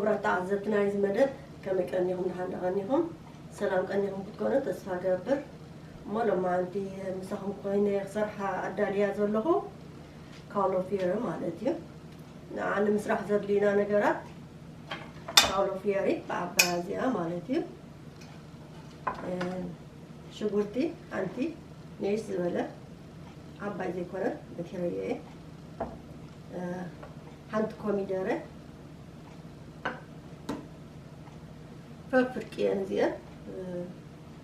ክቡራት ተዓዘብቲ ናይዚ መደብ፣ ከመይ ቀኒኹም? ደሓን ዶ ቀኒኹም? ሰላም ቀኒኹም ክትኮኑ ተስፋ ገብር። እሞ ሎማዓንቲ ምሳኹም ኮይነ ክሰርሓ ኣዳልያ ዘለኹ ካውሎፊየሪ ማለት እዩ። ንዓ ንምስራሕ ዘድልዩና ነገራት ካውሎፊየሪ ብዓባያ እዚኣ ማለት እዩ። እ፣ ሽጉርቲ ሓንቲ ንእሽ ዝበለ ዓባይ ዘይኮነ በቲረዮ እየ። እ፣ ሓንቲ ኮሚደረ፣ ፈፍርቂ እየን እዚአን። እ፣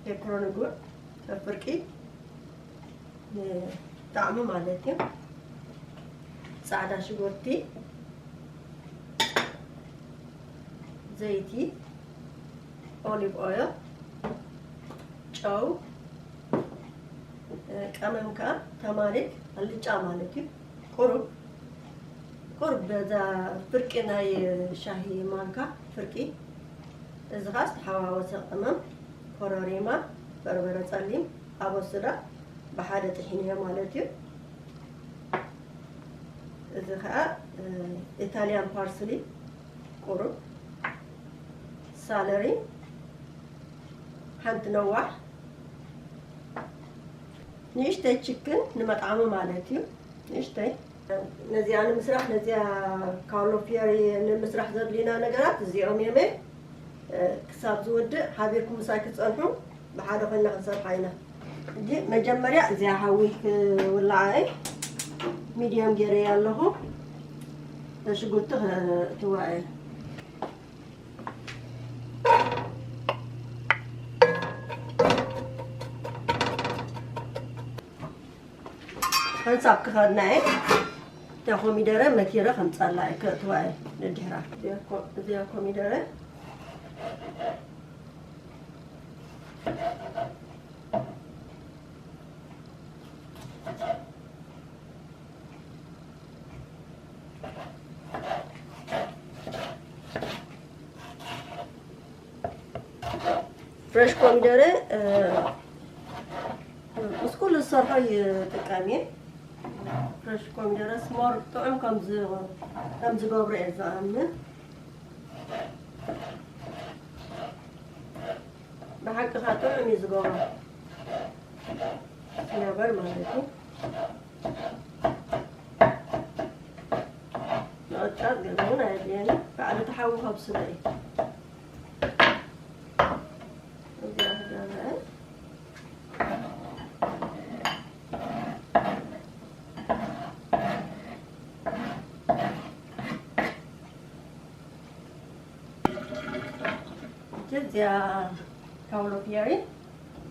ፔፐሮኒ ጉዕ ፈፍርቂ ንጣዕሚ ማለት እዩ። ጻዕዳ ሽጉርቲ፣ ዘይቲ፣ ኦሊቭ ኦይል፣ ጨው፣ እ፣ ቀመም ከኣ ተማሪክ ኣልጫ ማለት እዩ። ቁሩብ ቁሩብ በዛ ፍርቂ ናይ ሻሂ ማንካ ፍርቂ። እዚ ኸኣ ዝተሓዋወሰ ቀመም፣ ኮረሪማ፣ በርበረ ጸሊም፣ ኣበሱዳ ብሓደ ጥሒንዮ ማለት እዩ። እዚ ኸኣ፣ እ፣ ኢታልያን ፓርስሊ ቁሩብ፣ ሳለሪ ሓንቲ ነዋሕ፣ ንእሽተይ ችክን ንመጥዓሚ ማለት እዩ። ንእሽተይ ነዚኣ ንምስራሕ፣ ነዚኣ ካውሎፊየሪ ንምስራሕ ዘድልዩና ነገራት እዚኦም እዮም። እ፣ ክሳብ ዝውድእ ሓቢርኩም ምሳይ ክትጸንሑ ብሓደ ኮይና ክንሰርሓ ኢና። ሕጂ መጀመርያ እዚኣ ሓዊ ክውልዓ እየ። ሚድየም ገይረያ ኣለኹ። ሽጉርቲ ክእትዋ እየ። ሓንሳብ ክኸድና እየ። እታ ኮሚደረ መቲረ ከምጻላ እየ፣ ከእትዋ እየ ንድሕራ። እዚኣ ኮ-፣ እዚኣ ኮሚደረ። ፍሬሽ ኮሚደረ፣ እ፣ ምስ ኩሉ ዝሰርሖ ይጥቀም እየ። ፍሬሽ ኮሚደረስ ሞር ጥዑም ከም ዝ-፣ ከም ዝገብሮ እየ ዝኣምን። ብሓቂ ኸኣ ጥዑም እዩ ዝገብሮ ፍሌቨር ማለት እዩ። ምቕጫጭ ገለ እውን ኣየድልየኒ። ባዕሉ እቲ ሓዊ ከብስሎ እዩ። እዚኣ ክገብረ። እዚኣ ካውሎፊየሪ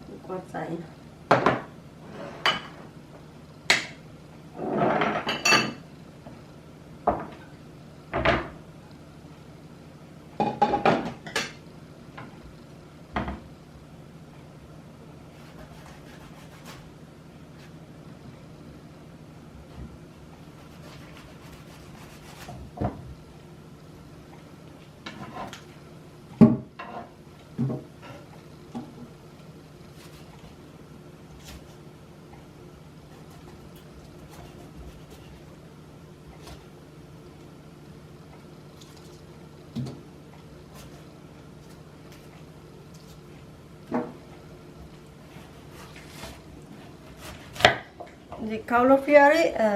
ንቆርጻ ኢና። እዚ ካውሎፊያሪ፣ እ፣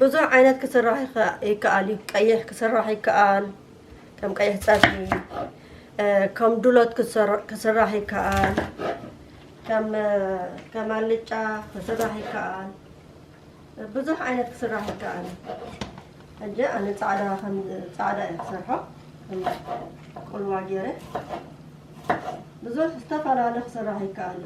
ብዙሕ ዓይነት ክስራሕ ይኸ-፣ ይከኣል እዩ። ቀይሕ ክስራሕ ይከኣል፣ ከም ቀይሕ ጸብሒ፣ እ፣ ከም ዱለት ክሰር-፣ ክስራሕ ይከኣል፣ ከም፣ እ፣ ከም ኣልጫ ክስራሕ ይከኣል። ብዙሕ ዓይነት ክስራሕ ይከኣል። ሕጂ ኣነ ጻዕዳ፣ ከም ጻዕዳ እየ ክሰርሖ፣ ከም ቁልዋ ገይረ። ብዙሕ ዝተፈላለየ ክስራሕ ይከኣል።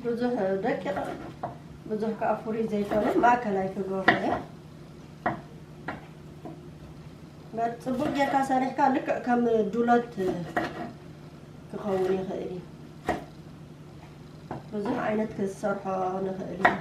ብዙሕ ደቂቕ፣ ብዙሕ ከኣ ፍሩይ ዘይኮነ፣ ማእከላይ ክገብሮ እየ። ጽቡቕ ጌርካ ሰሪሕካ ልክዕ ከም ዱለት ክኸውን ይኽእል እዩ። ብዙሕ ዓይነት ክትሰርሖ ንኽእል ኢና።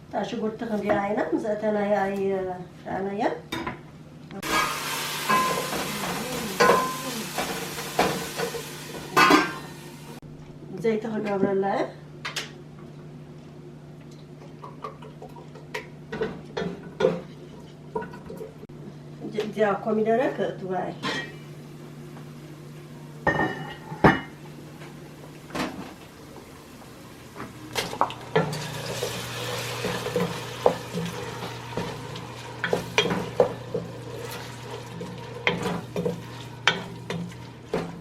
እታ ሽጉርቲ ክንሪኣ ኢና፣ ምስ ኣእተናያ ኣይረኣናያን። ዘይቲ ክገብረላ እየ። እዚኣ ኮሚደረ ከእትዋ እየ።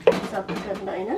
ክሳብ ትከድና ኢና።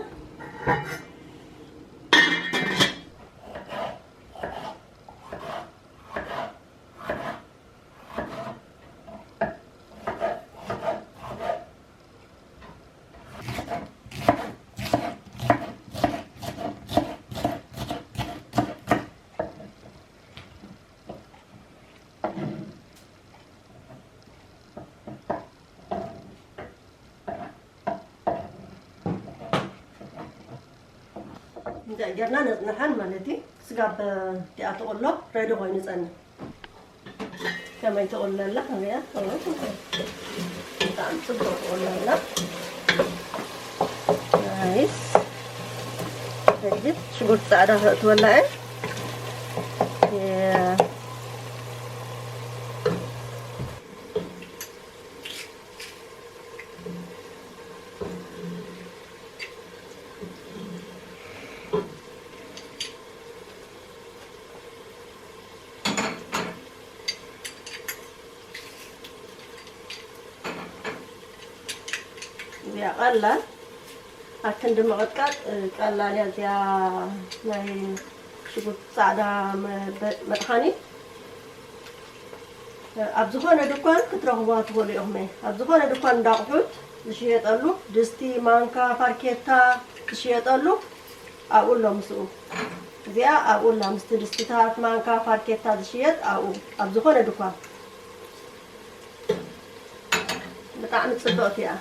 እንታይ ጌርና ነጽንሓን ማለት እዩ። ስጋብ እቲኣ ትቕሎ ሬዲ ኮይኑ ይጸንሕ። ከመይ ትቕሎ ኣላ ክንሪኣ። ብጣዕሚ ጽቡቕ ትቕሎ ኣላ። ናይስ። ሕጂ ሽጉርቲ ጻዕዳ ከእትወላ እየ። የ- እዚኣ ቀላል ኣብ ክንዲ ምቕጥቃጥ፣ እ፣ ቀላል እያ እዚኣ ናይ ሽጉርቲ ጻዕዳ መ-፣ መጥሓኒ። ኣብ ዝኾነ ድኳን ክትረኽቡዋ ትኽእሉ ኢኹም። ኣብ ዝኾነ ድኳን እንዳቑሑት ዝሽየጠሉ፣ ድስቲ፣ ማንካ፣ ፋርኬታ ዝሽየጠሉ ኣብኡ ኣሎ ምስኡ። እዚኣ ኣብኡ ኣላ፣ ምስቲ ድስትታት፣ ማንካ፣ ፋርኬታ ዝሽየጥ ኣብኡ፣ ኣብ ዝኾነ ድኳን። ብጣዕሚ ጽብቕቲ እያ።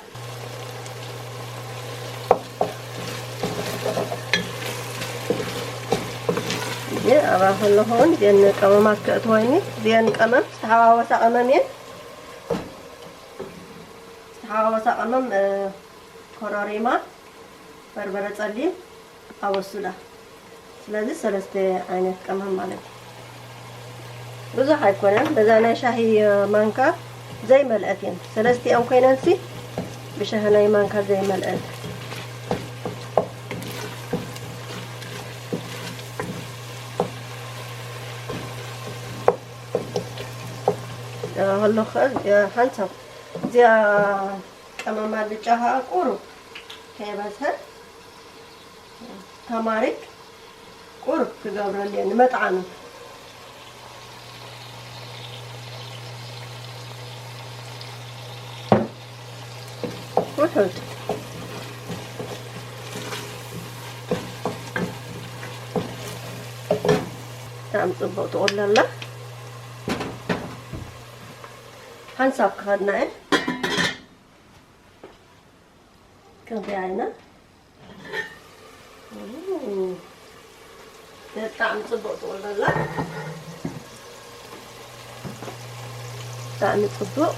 እዚ ኣብኣ ከለኹ እውን እዚአን ቀመማት ከእትወኒ፣ እዚአን ቀመም ዝተሓዋወሳ ቀመም እየን። ዝተሓዋወሳ ቀመም፣ እ፣ ኮረሪማ፣ በርበረ ጸሊም፣ ኣበሱዳ። ስለዚ ሰለስተ ዓይነት ቀመም ማለት እዩ። ብዙሕ ኣይኮነን። በዛ ናይ ሻሂ ማንካ ዘይመልአት እየን። ሰለስቲኦም ኮይነንሲ ብሻሂ ናይ ማንካ ዘይመልአት። ከሎ ከ ሓንሳብ እዚኣ ቀመም ኣልጫ ከኣ ቁሩብ ከይበዝሐ፣ ተማሪክ ቁሩብ ክገብረሉ እየ ንመጥዓሚ። ውሑድ ብጣዕሚ ጽቡቕ ትቑሎ ኣላ። ሓንሳብ ክኸድና እየ። ክንሪኣ ኢና። እም፣ ብጣዕሚ ጽቡቕ ትቕሎ ኣላ። ብጣዕሚ ጽቡቕ።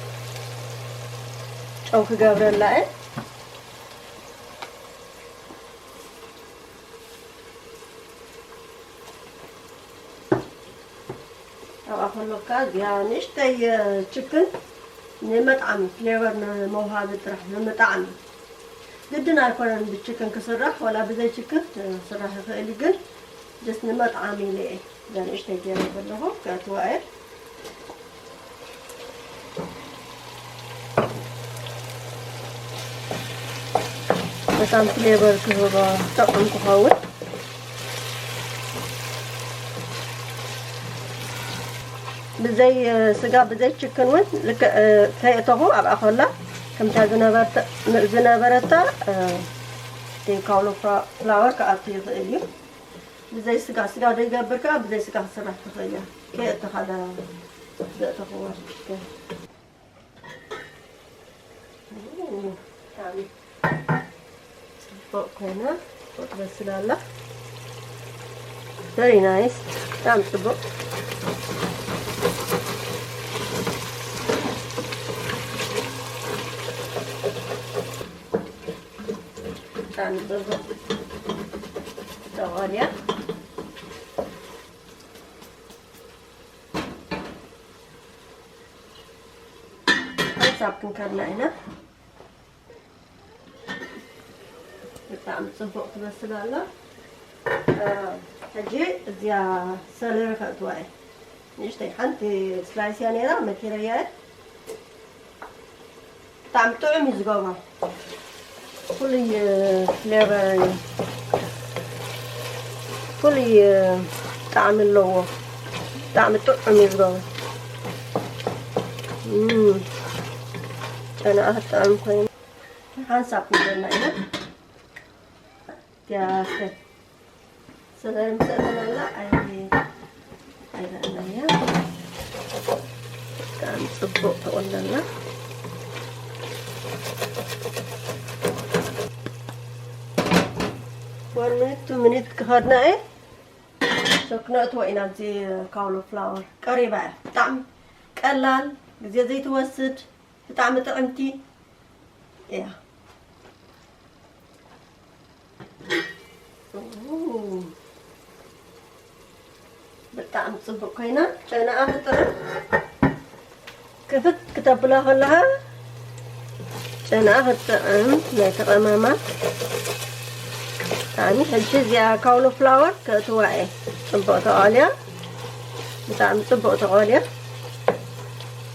ጨው ክገብረላ እየ። ኣብኣ ከሎካ እዚኣ ንእሽተይ ችክን ንመጥዓሚ ፍሌቨር ንምውሃቢ ጥራሕ ንምጥዓሚ። ግድን ኣይኮነን ብችክን ክስራሕ፣ ዋላ ብዘይ ችክን ክስራሕ ይኽእል እዩ፣ ግን ጀስት ንመጥዓሚ ኢለ እየ እዛ ንእሽተይ ገይረ ዘለኹ። ከእትዋ እየ። በጣም ፍሌቨር ክህቦ ጥዑም ክኸውን። ብዘይ ስጋ፣ ብዘይ ችክን እውን ልክዕ ከየእተኹ ኣብኣ ኮላ ከምታ ዝነበርተ-፣ ዝነበረታ፣ እ፣ ካውሎ ፍላ-፣ ፍላወር ክኣቱ ይኽእል እዩ። ብዘይ ስጋ፣ ስጋ ዘይገብር ከኣ ብዘይ ስጋ ክስራሕ ትኽእል እያ። ከየእተኻ ዳ-፣ ዘእተኽዎ ችክን። ብጣዕሚ ጽቡቕ ኮይና፣ ጽቡቕ ትበስል ኣላ። Very nice። ብጣዕሚ ጽቡቕ። ብጣዕሚ ጽቡቕ ተቐልያ። ሓንሳብ ክንከድና ኢና። ብጣዕሚ ጽቡቕ ትበስል ኣላ። እ፣ ሕጂ እዚኣ ሰለሪ ከእትዋ እየ። ንእሽተይ ሓንቲ ስላይስ እያ ነይራ፣ መኪረያ እየ። ብጣዕሚ ጥዑም እዩ ዝገብሮ። ፍሉይ ፍሌቨር እዩ። ፍሉይ ጣዕሚ ኣለዎ። ብጣዕሚ ጥዑም እዩ ዝገብሮ። እም፣ ጨናኣ ጥዑም ኮይኑ ሓንሳብ ክንደና ኢና። ያሰ ሰለሪ ምስ ኣእተናላ ኣይ-፣ ኣይረኣናያ። ብጣዕሚ ጽቡቕ ተቖለላ። One minute፣ two minute ክኸድና እየ። So፣ ክነእትዎ ኢና ኣብዚ ካውሎ ፍላወር። ቀሪባ እያ። ብጣዕሚ ቀላል፣ ግዜ ዘይትወስድ፣ ብጣዕሚ ጥዕምቲ እያ። ኡ፣ ብጣዕሚ ጽቡቕ ኮይና፣ ጨናኣ ክትጥዕም፣ ክፍት ክተብላ ከለኻ ጨናኣ ክትጥዕም ናይቲ ቀመማ። ብጣዕሚ ሕጂ እዚኣ ካውሎ ፍላወር ከእትዋ እየ። ጽቡቕ ተቐልያ፣ ብጣዕሚ ጽቡቕ ተቐልያ።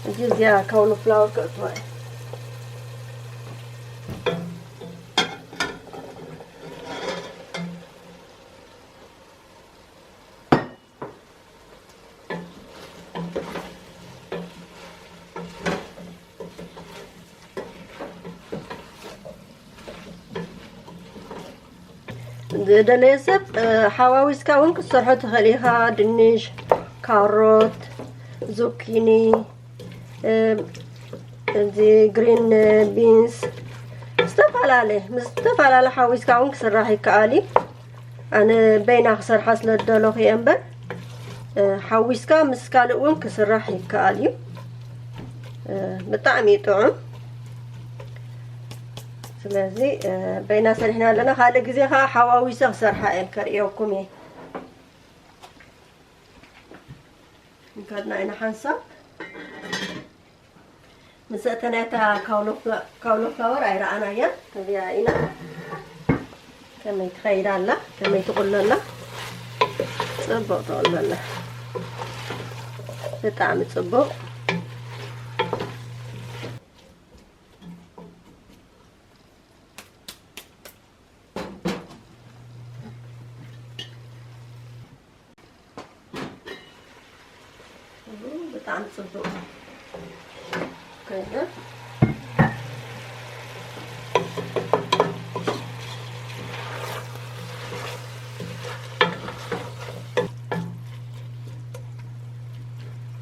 ሕጂ እዚኣ ካውሎ ፍላወር ከእትዋ እየ። ዝደለየ ሰብ፣ እ፣ ሓዋዊስካ እውን ክትሰርሖ ትኽእል ኢኻ። ድንሽ፣ ካሮት፣ ዙኪኒ፣ እ፣ እዚ ግሪን ቢንስ፣ ዝተፈላለየ፣ ምስ ዝተፈላለየ ሓዊስካ እውን ክስራሕ ይከኣል እዩ። ኣነ በይና ክሰርሓ ስለ ዝደለኹ እየ እምበር፣ እ፣ ሓዊስካ ምስ ካልእ እውን ክስራሕ ይከኣል እዩ። እ፣ ብጣዕሚ እዩ ጥዑም። ስለዚ፣ እ፣ በይና ሰሪሕና ኣለና። ካልእ ግዜ ከዓ ሓዋዊሰ ክሰርሓ እየ፣ ከርእየኩም እየ። እንከድና ኢና ሓንሳብ። ምስ እተን እታ ካውሎ ፍላ-፣ ካውሎ ፍላወር ኣይረኣናያን። እዚኣ ኢና ከመይ ትኸይድ ኣላ፣ ከመይ ትቑሎ ኣላ። ጽቡቕ ትቑሎ ኣላ። ብጣዕሚ ጽቡቕ። ብጣዕሚ ጽቡቕ ኮይኑ።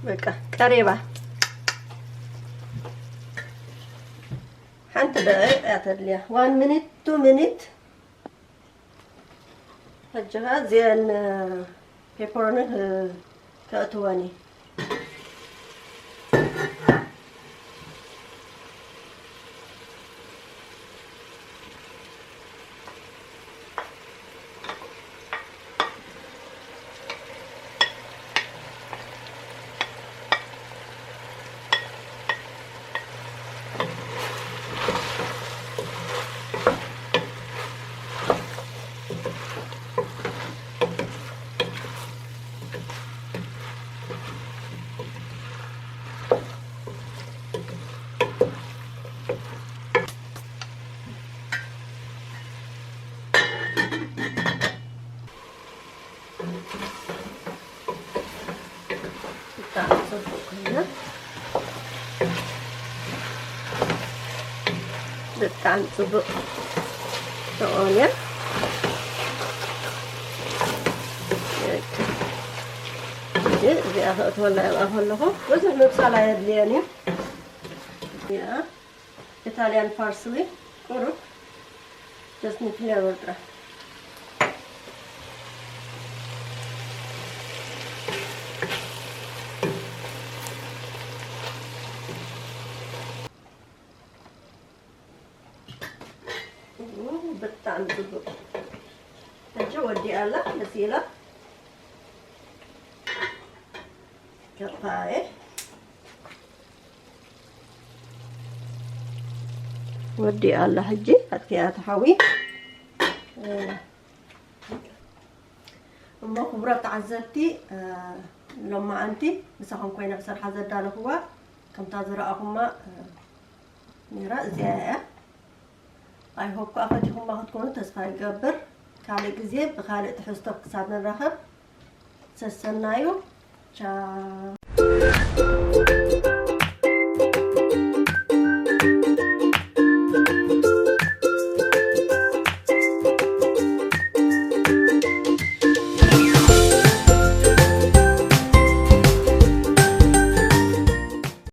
በቃ ቀሪባ። ሓንቲ ደቂቕ እያ ተድልያ። One minute፣ two minute። ሕጂ ኸኣ እዚአን ፔፐሮኒ ከእትወን እየ። ብጣዕሚ ጽቡቕ ተቖልያ። እዚኣ ከእትወላ ይብኣ ከለኹ ብዙሕ ምብሳል ኣየድልየን እዩ። እዚኣ ኢታልያን ፓርስሊ ቁሩብ just ንፍሌቨር ጥራሕ። ብጣዕሚ ጽቡቕ። ሕጂ ወዲኣ ኣላ፣ በሲላ። ከፋኤ ወዲኣ ኣላ። ሕጂ ኣጥፊኣ ተሓዊ። እሞ ክቡራት ተዓዘብቲ፣ ሎማዓንቲ ምሳኹም ኮይነ ክሰርሓ ዘዳለኹዋ ከምታ ዝረኣኹማ ነይራ፣ እዚኣ እያ። I hope ከዓ ፈቲኹማ ክትኮኑ ተስፋ ይገብር። ካልእ ግዜ ብኻልእ ትሕዝቶ ክሳብ ንራኸብ ሰሰናዩ። ቻው።